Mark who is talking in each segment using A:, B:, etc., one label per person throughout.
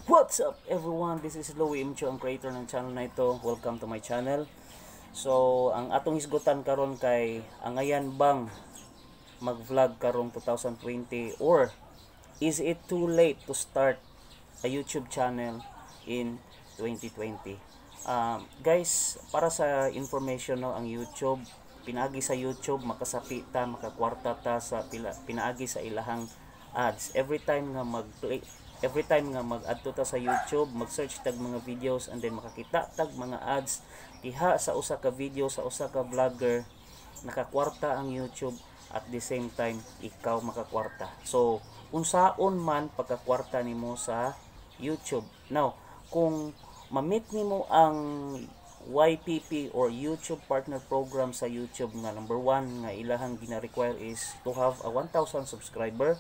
A: What's up, everyone? This is Louie Imcho, ang creator ng channel na ito. Welcome to my channel. So, ang atong hisgutan karon kay angayan bang mag-vlog karong 2020 or is it too late to start a YouTube channel in 2020? Guys, para sa information, no, ang YouTube, pinaagi sa YouTube makasapi ta, makakwarta ta sa pila, pinaagi sa ilahang ads. Every time nga mag-play, every time nga mag-adto ta sa YouTube, mag-search tag mga videos and then makakita tag mga ads diha sa usa ka video sa usa ka vlogger, nakakwarta ang YouTube. At the same time, ikaw makakwarta. So, unsaon man pagkakwarta nimo sa YouTube? Now, kung ma-meet nimo ang YPP or YouTube Partner Program sa YouTube nga number one nga ilahang gina-require is to have a 1,000 subscriber,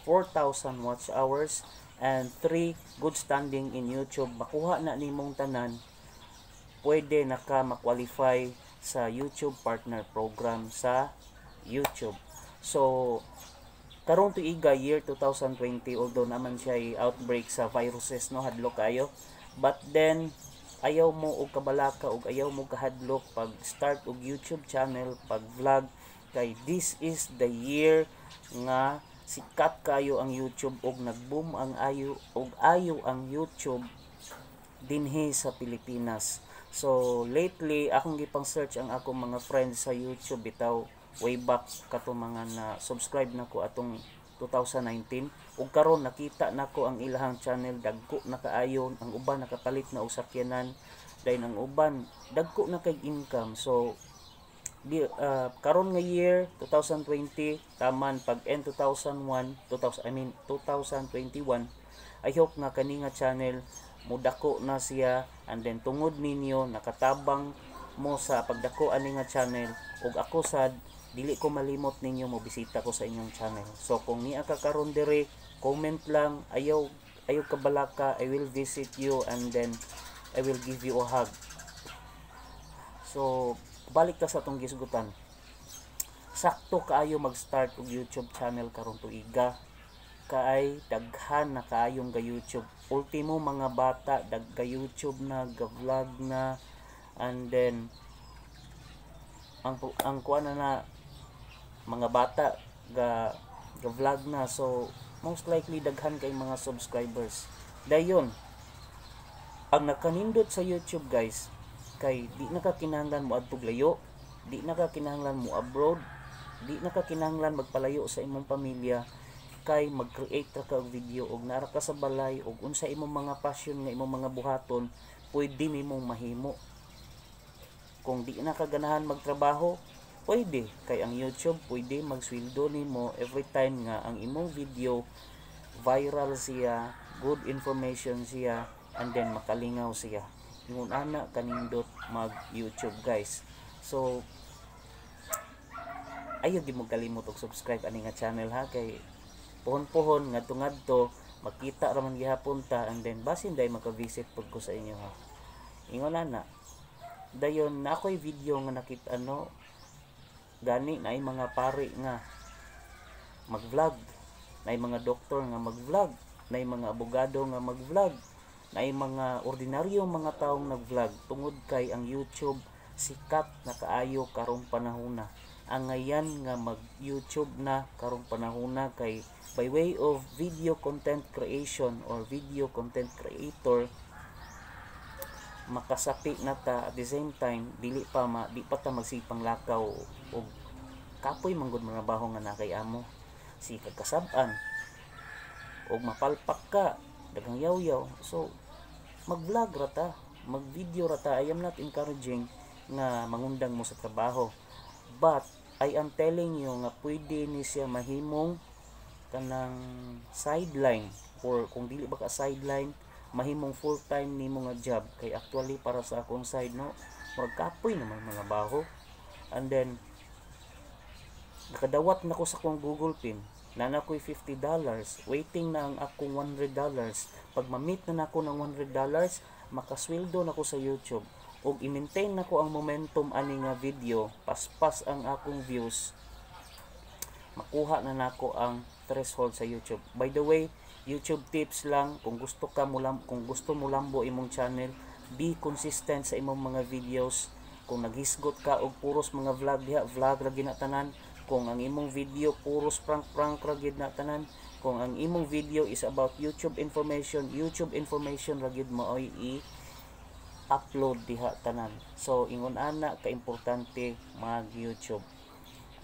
A: 4,000 watch hours, and 3 good standing in YouTube, makuha na nimong tanan, pwede na ka ma-qualify sa YouTube Partner Program sa YouTube. So, karong tuiga, year 2020, although naman siya outbreak sa viruses, no, hadlok kayo. But then, ayaw mo og kabalaka og ayaw mo kahadlok pag start og YouTube channel, pag vlog, kay this is the year nga sikat kayo ang YouTube og nagboom ang ayo og ayo ang YouTube dinhi sa Pilipinas. So lately, akong gipang search ang akong mga friends sa YouTube bitaw, way back kato mga na subscribe nako atong 2019, ug karon nakita nako ang ilahang channel, dagko na kaayo. Ang uban nakapalit na og sakyanan, dayon ang uban dagko na kay income. So di karon nga year 2020, taman pag end 2001 2000, I mean 2021, I hope nga kani nga channel mudako na siya and then tungod ninyo nakatabang mo sa pagdako ani nga channel, ug ako sad dili ko malimot ninyo, mo bisita ko sa inyong channel. So kung niya ka karon dire, comment lang, ayaw ayaw kabalaka, I will visit you and then I will give you a hug. So balik ta sa atong gisgutan. Sakto kaayo mag-start og YouTube channel karong tuiga kay daghan na kaayong ga YouTube. Ultimo mga bata dag ga YouTube na, ga vlog na, and then ang kuan na na mga bata ga ga vlog na. So most likely daghan kay mga subscribers. Dayon ang nakanindot sa YouTube, guys, kay di na ka kinahanglan mo adtog layo, di na ka kinahanglan mo abroad, di na ka kinahanglan magpalayo sa imong pamilya, kay mag-create ra ka og video og nara ka sa balay, og unsa imong mga passion nga imong mga buhaton, pwede nimong mahimo. Kung di na ka ganahan magtrabaho, pwede kay ang YouTube pwede magsweldo nimo every time nga ang imong video viral siya, good information siya, and then makalingaw siya. Ingon ana kanindot mag YouTube, guys. So ayaw di mo kalimot og subscribe ani nga channel ha, kay pohon-pohon ngadto-ngadto makita ra man gihapon ta and then basin day maka-visit pud ko sa inyo ha. Ingon ana. Dayon na ako'y video nga nakita, ano gani, na mga pari nga mag-vlog, na mga doktor nga mag-vlog, na mga abogado nga mag-vlog, na mga ordinaryo mga taong nag-vlog, tungod kay ang YouTube sikat na kaayo karong panahona. Angayan nga mag YouTube na karong panahona kay by way of video content creation or video content creator, makasapi na ta. At the same time, dili pa ma di pa ta magsipang lakaw og kapoy manggod mga baho nga nakay amo si kagkasab-an og mapalpak ka daghang yaw-yaw. So mag-vlog ra ta, mag-video ra ta. I am not encouraging nga mangundang mo sa trabaho, but I am telling you nga pwede ni siya mahimong kanang sideline or kung dili ba ka sideline, mahimong full time nimo nga job. Kay actually, para sa akong side, no, murag kapoy naman mga baho and then nakadawat na ko sa akong Google PIN na na ko'y $50, waiting na ang akong $100. Pag ma-meet na nako ng $100, makasweldo na ko sa YouTube ug i-maintain nako ang momentum ani nga video, paspas ang akong views, makuha na nako ang threshold sa YouTube. By the way, YouTube tips lang, kung gusto mo lambo imong channel, be consistent sa imong mga videos. Kung naghisgot ka og puros mga vlog diha, vlog ra gyud na tanan. Kung ang imong video puros prank, prank ra gyud na tanan. Kung ang imong video is about YouTube information, YouTube information ra gyud maoy i upload diha tanan. So ingon ana ka importante mag YouTube.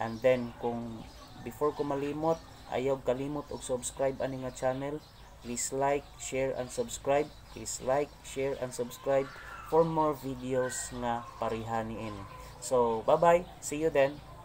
A: And then kung before ko malimot, ayaw kalimot og subscribe ani nga channel. Please like, share and subscribe. Please like, share and subscribe for more videos nga pareha niini. So bye bye, see you then.